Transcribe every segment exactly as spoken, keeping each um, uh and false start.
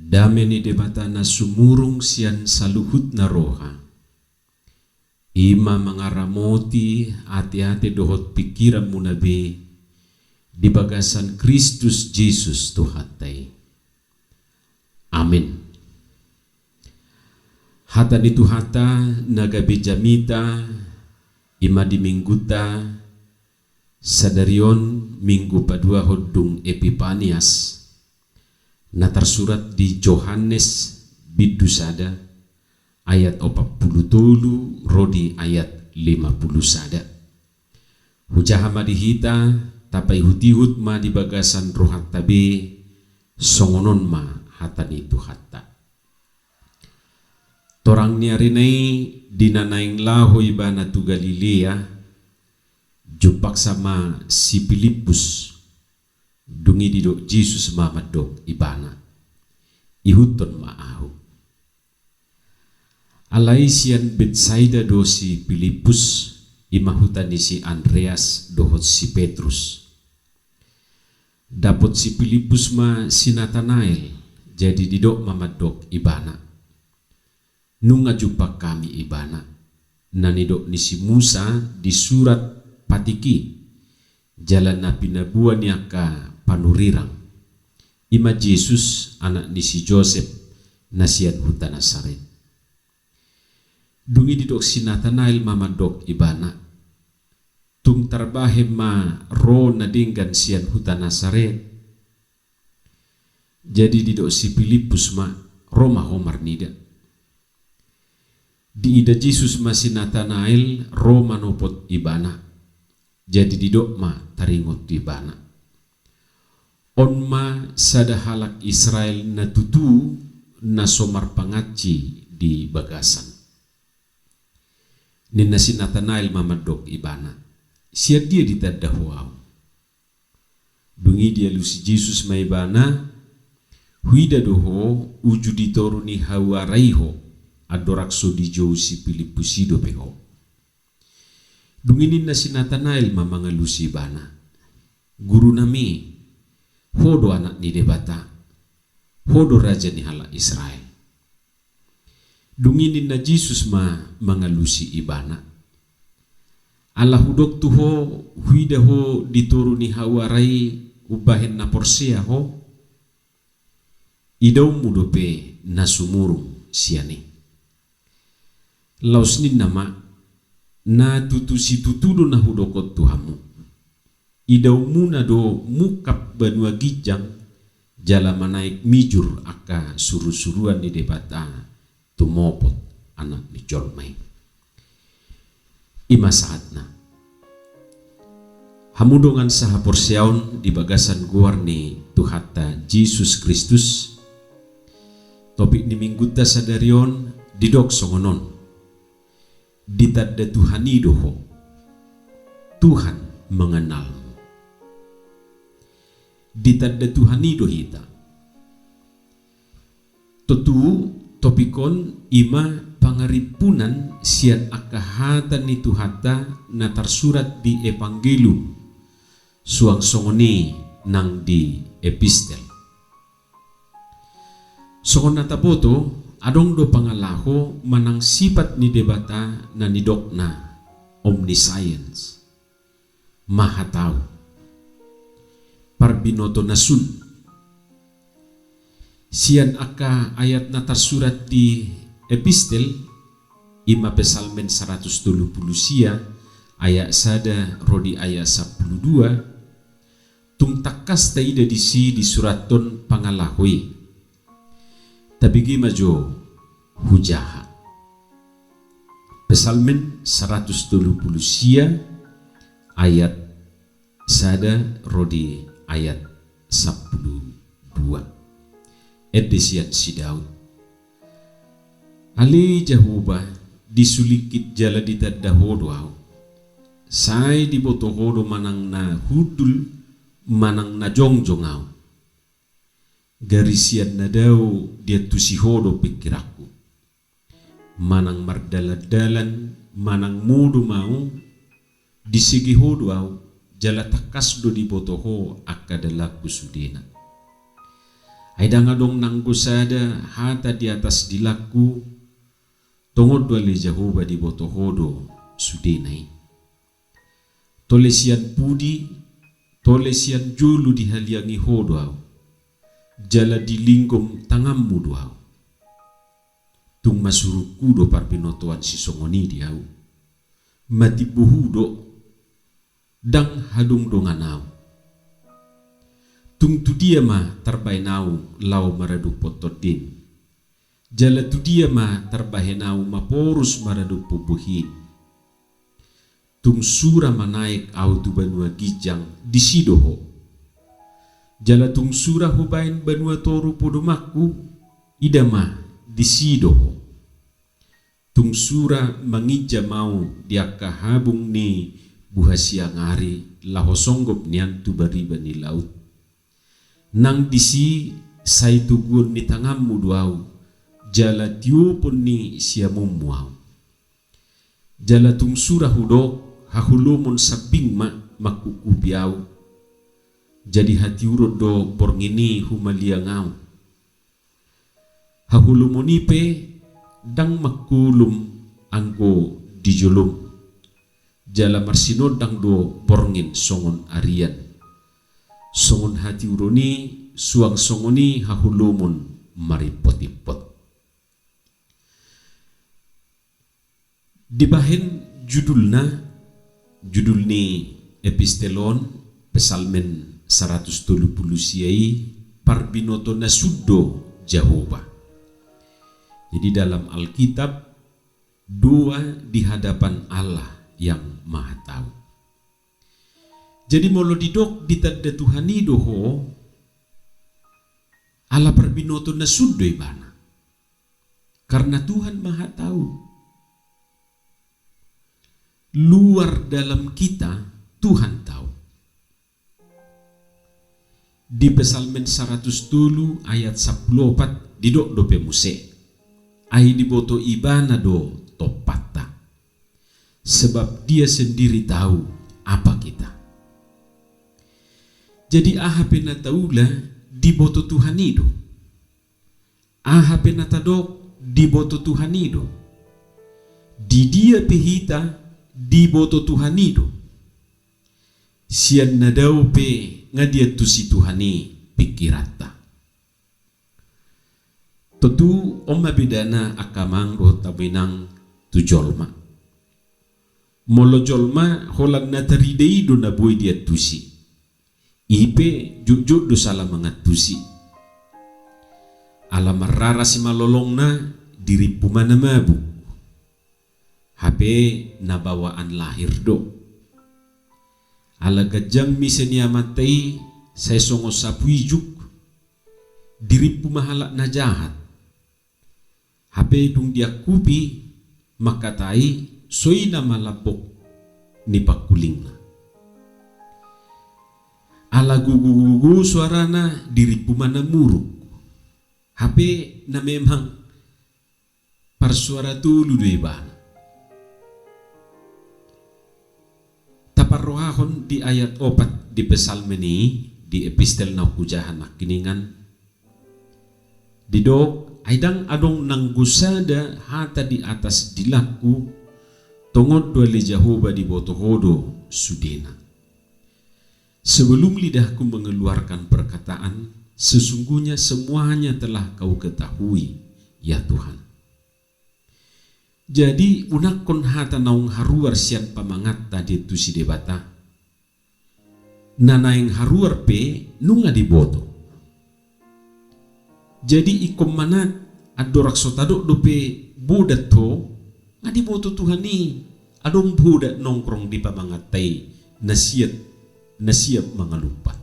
Dame ni Debata na sumurung sian saluhutna roha, i ma mangaramoti ateate dohot pingkiranmuna be di bagasan Kristus Jesus Tuhanta i. Amen. Hata ni Tuhanta na gabe jamita, i ma di Mingguta sadari on, Minggu paduahon dung Epipanias, na tarsurat di Johannes bindu sada, ayat opat pulu tolu ro di ayat lima pulu sada. Hujaha ma di hita, tapaihutihut ma di bagasan rohanta be, songon on ma hata ni Tuhanta. Torang ni arina i, di na naeng laho ibana tu Galilea, jumpangsa ma si Pilippus. Dung i didok Jesus ma mandok ibana, ihuthon ma ahu. Alai sian Betsaida do si Pilippus, i ma huta ni si Andreas dohot si Petrus. Dapot si Pilippus ma si Natanael, jadi didok ma mandok ibana, nunga jumpang hami ibana, na nidok ni si Musa di surat patik i, jala na pinaboa ni angka panurirang, i ma Jesus, anak ni si Josep, na sian huta Nasaret. Dung i didok si Natanael ma mandok ibana, tung tarbahen ma ro na denggan sian huta Nasaret? Jadi didok si Pilippus ma, ro ma ho marnida. Diida Jesus ma si Natanael ro manopot ibana. Jadi didok ma taringot tu ibana, on ma sada halak Israel na tutu, na so marpangansi di bagasan. Ninna si Natanael ma mandok ibana, sian dia ditanda ho ahu? Dung i dialusi Jesus ma ibana, huida do ho uju di toru ni hauara i ho, andorang so dijou si Pilippus i dope ho. Dung i ninna si Natanael ma mangalusi ibana, Guru nami, ho do Anak ni Debata, ho do Raja ni halak Israel. Dung i ninna Jesus ma mangalusi ibana, ala hudok tu ho, huida ho di toru ni hauara i umbahen na porsea ho? Idaonmu dope na sumurung sian i. Laos ninna ma, na tutu situtu do na hudok on tu hamu. Idaonmuna do mungkap banua ginjang, jala manaek mijur angka surusuruan ni Debata tumopot Anak ni jolma i. I ma sahatna. Hamu dongan sahaporseaon di bagasan goar ni Tuhanta Jesus Kristus, topik ni Mingguta sadari on didok songon on. Ditanda Tuhan i do ho. Tuhan mengenalmu. Ditanda Tuhan i do hita. Tontu topik on i ma pangarimpunan sian angka hata ni Tuhanta na tarsurat di Evangelium suang songon i nang di epistel. Songon na taboto, adong do pangalaho manang sipat ni Debata na nidokna omniscience, maha tau, parbinoto na sun. Sian angka ayat na tarsurat di epistel, i ma Psalmen saratus tolu pulu sia, ayat sada ro di ayat sampulu dua, tung tangkas taida disi disurathon pangalaho i. Tabege ma jo hujaha. Psalmen saratus tolu pulu sia, ayat sada ro di ayat sampulu dua. Ende sian si Daud. Ale Jahowa, disulingkit jala ditanda Ho do ahu. Sai diboto Ho do manang na hundul manang na jongjong ahu. Gari sian na dao diantusi Ho do pingkiranku. Manang mardalandalan, manang modom ahu, disege Ho do ahu, jala tangkas do diboto Ho angka dalanku sudena. Ai ndang adong nanggo sada hata di atas dilangku, tongon do ale Jahowa diboto Ho do sudena i. Tole sian pudi, tole sian jolo dihaliangi Ho do ahu, jala dilinggom tanganMu do ahu. Tung masurungku do parbinotoan sisongon i di ahu. Matimbo Hu do, ndang hadongdongan ahu. Tung tu dia ma tarbahen ahu laho maradophon tondim? Jala tu dia ma tarbahen ahu maporus maradophon bohim? Tung sura manaek ahu tu banua ginjang, disi do Ho. Jala tung sura hubahen banua toru podomanku, ida ma, disi do Ho. Tung sura manginjam ahu di angka habung ni buha siang ari laho songgop nian tu bariba ni laut, nang disi sai toguon ni tanganMu do ahu, jala tiopon ni siamunMu ahu. Jala tung sura hudok, haholomon sambing ma mangkupkupi ahu, jadi hatiuron do borngin i humaliang ahu. Haholomon i pe ndang mangkolom anggo di jolom, jala marsinondang do borngin songon arian. Songon hatiuron i, suang songon i haholomon marimpotimpot. Dibahen judulna, judul ni epistel on, Psalmen saratus tolu pulu sia i, Parbinoto na Sun do Jahowa. Jadi dalam Alkitab, doa di hadapan Allah yang Maha Tahu. Jadi molo didok ditanda Tuhan i do ho, ala parbinoto na sun do ibana. Karena Tuhan Maha Tahu. Luar dalam kita, Tuhan tahu. Di Psalmen saratus tolu ayat sampulu opat didok dope muse, ai diboto ibana do tompatta. Sebab Dia sendiri tahu apa kita. Jadi aha pe na taula diboto Tuhan i do. Aha pe na tadok diboto Tuhan i do. Di dia pe hita diboto Tuhan i do. Sian na dao pe nga diantusi Tuhan i pingkiranta. Tontu on ma bedana angka amang dohot hamu inang tu jolma. Molo jolma holan na tarida i do na boi diantusi. I pe jotjot do sala mangantusi. Ala marrara simalolongna dirimpu ma na mabuk. Hape na bawaan lahir do. Ala ganjang misa ni amanta i sai songon sapu ijuk. Dirimpu ma halak na jahat. Hape dung diangkupi mangkatai songon i na malambok ni pangkulingna. Ala gogo-gogo soarana dirimpu ma na muruk. Hape na memang parsuara tolu do ibana. Taparrohahon di ayat opat di Psalmen i, di epistel na hujaha nangkiningan. Didok, ai ndang adong nanggo sada hata di atas dilangku, tongon do ale Jahowa diboto ho do sudena. Sebelum lidahku mengeluarkan perkataan, sesungguhnya semuanya telah Kau ketahui, ya Tuhan. Jadi, unangkon hata naung haruar sian pamanganta diantusi Debata. Na naeng haruar pe nunga diboto. Jadi, ingkon manat andorang so tadok dope bodat ho, nga diboto Tuhan i, adong bodat nongkrong di pamanganta i, na siap, na siap mangalumpat.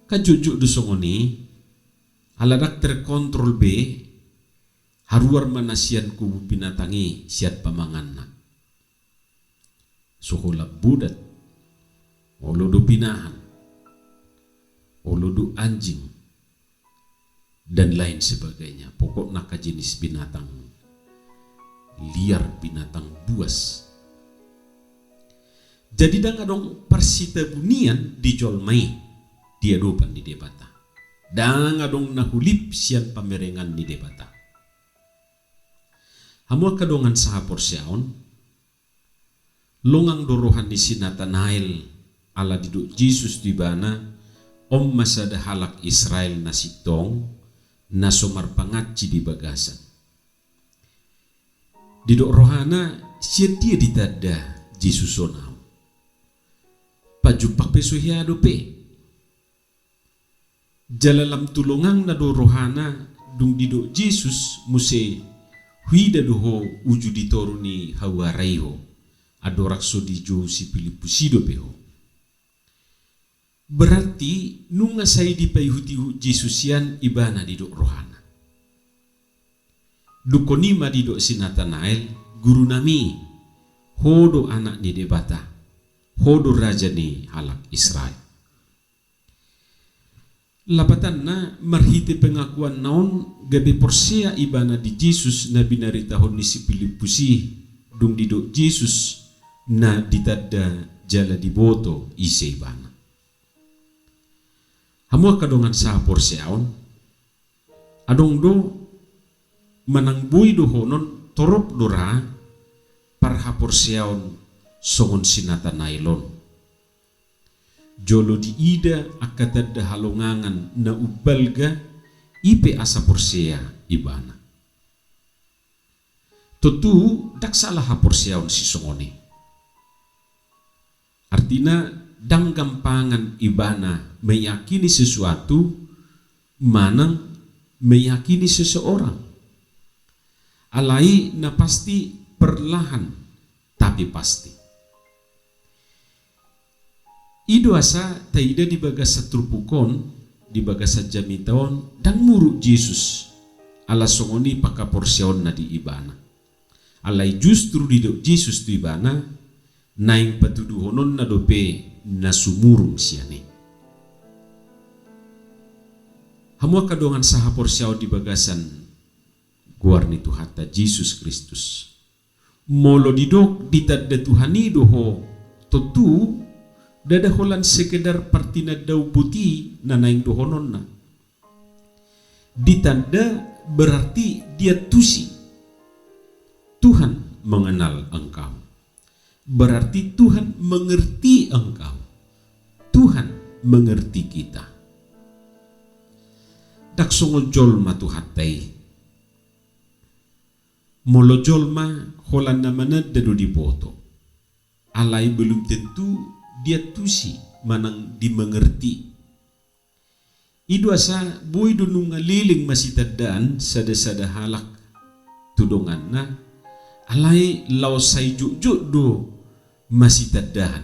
Kan jotjot do songon i, ala ndang terkontrol be, haruar ma na sian kubu binatang i sian pamanganna. So holan bodat, olo do pinahan, olo do anjing, dan lain sebagainya. Pokokna angka jenis binatang liar, binatang buas. Jadi ndang adong parsitabunian di jolma i di adopan ni Debata. Ndang adong na hulip sian pamerengan ni Debata. Hamu angka dongan sahaporseaon, longang do roha ni si Natanael ala didok Jesus tu ibana, on ma sada halak Israel na sintong, na so marpangansi di bagasan. Didok rohana, sian dia ditanda Jesus on ahu? Pajumpang pe so hea dope. Jala lam tu longangna do rohana dung didok Jesus muse, huida do ho uju di toru ni hauara i ho, andorang so dijou si Pilippus i dope ho. Berarti nunga sai dipaihut-ihut Jesus ian ibana didok rohana. Dungkon i ma didok si Natanael, Gurunami, ho do Anak ni Debata, ho do Raja ni halak Israel. Lapatanna, marhite pengakuanna on gabe porsea ibana di Jesus na binaritahon ni si Pilippus i, dung didok Jesus na ditanda jala diboto ise ibana. Hamu angka dongan sahaporseaon, adong do manang boi dohonon torop do ra parhaporseaon songon si Natanael on. Jolo diida angka tanda halongangan na umbalga, i pe asa porsea ibana. Tontu ndang sala haporseaon sisongon i. Artina, ndang gampangan ibana meyakini sesuatu manang meyakini seseorang. Alai na pasti perlahan tapi pasti. I do asa taida di bagasan turpuk on, di bagasan jamita on, ndang muruk Jesus, ala songon i panghaporseaonna di ibana. Alai justru didok Jesus tu ibana, naeng patuduhononna dope na sumurung sian i. Hamu angka dongan sahaporseaon di bagasan goar ni Tuhanta Jesus Kristus. Molo didok ditanda Tuhan i do ho, tontu ndada holan sekedar partinandaon boti na naeng dohononna. Ditanda berarti diantusi. Tuhan mengenal engkau. Berarti Tuhan mengerti engkau. Tuhan mengerti kita. Ndang songon jolma Tuhanta i. Molo jolma holan na mananda do diboto. Alai belum tentu diantusi manang dimengerti. I do asa boi do nunga leleng masitandaan sada-sada halak tu donganna, alai laos sai jotjot do masitandaan.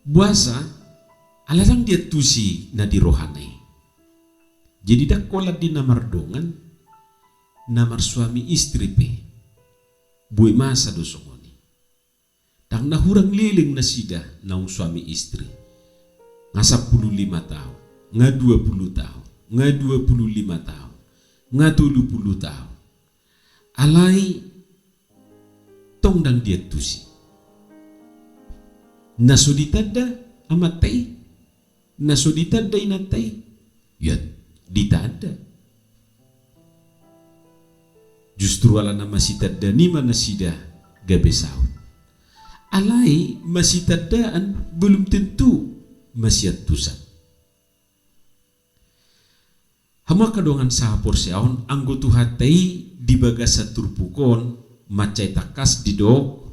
Boasa? Ala ndang diantusi na di rohana i. Jadi ndang holan di na mardongan, na marsuami istri pe boi masa do songon i. Ndang na hurang leleng nasida naung suami istri. Nga sampulu lima taon, nga dua pulu taon, nga dua pulu lima taon, nga tolu pulu taon. Alai tong ndang diantusi. Na so ditanda amanta i, na so ditanda inanta i, ya ditanda. Justru ala na masitandaan i ma nasida gabe saut. Alai masitandaan belum tentu masiantusan. Hamu angka dongan sahaporseaon, anggo Tuhanta i di bagasan turpuk on mansai tangkas didok,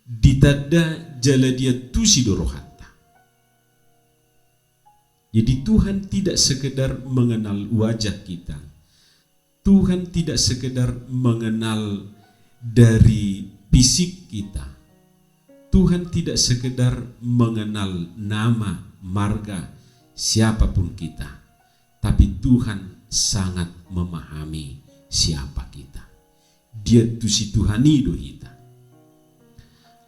ditanda jala diantusi do rohanta. Jadi Tuhan tidak sekedar mengenal wajah kita. Tuhan tidak sekedar mengenal dari fisik kita. Tuhan tidak sekedar mengenal nama, marga, siapapun kita. Tapi Tuhan sangat memahami siapa kita. Diantusi Tuhan i do hita.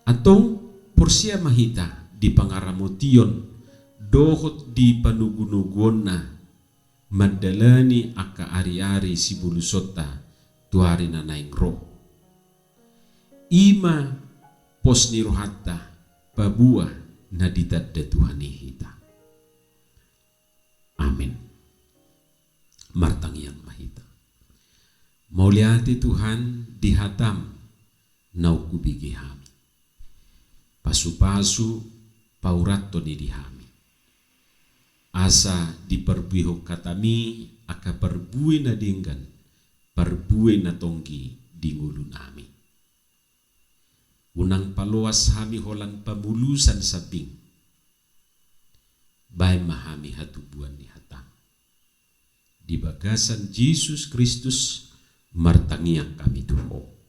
Antong porsea ma hita di pangaramotion dohot di panogunoguonna mandalani angka ariari sibolusonta tu ari na naeng ro. I ma pos ni rohanta paboa na ditanda Tuhan i hita. Martangiang ma hita. Mauliate Tuhan di hataM naung hubege hami. Pasupasu paurathon i di hami. Asa diparbuehon hataMi angka parbue na denggan, parbue na tonggi di ngolunami. Unang paloas hami holan pamulusan sambing. Baen ma hami hatubuan ni hataM. Di bagasan Jesus Kristus martangiang hami tu Ho.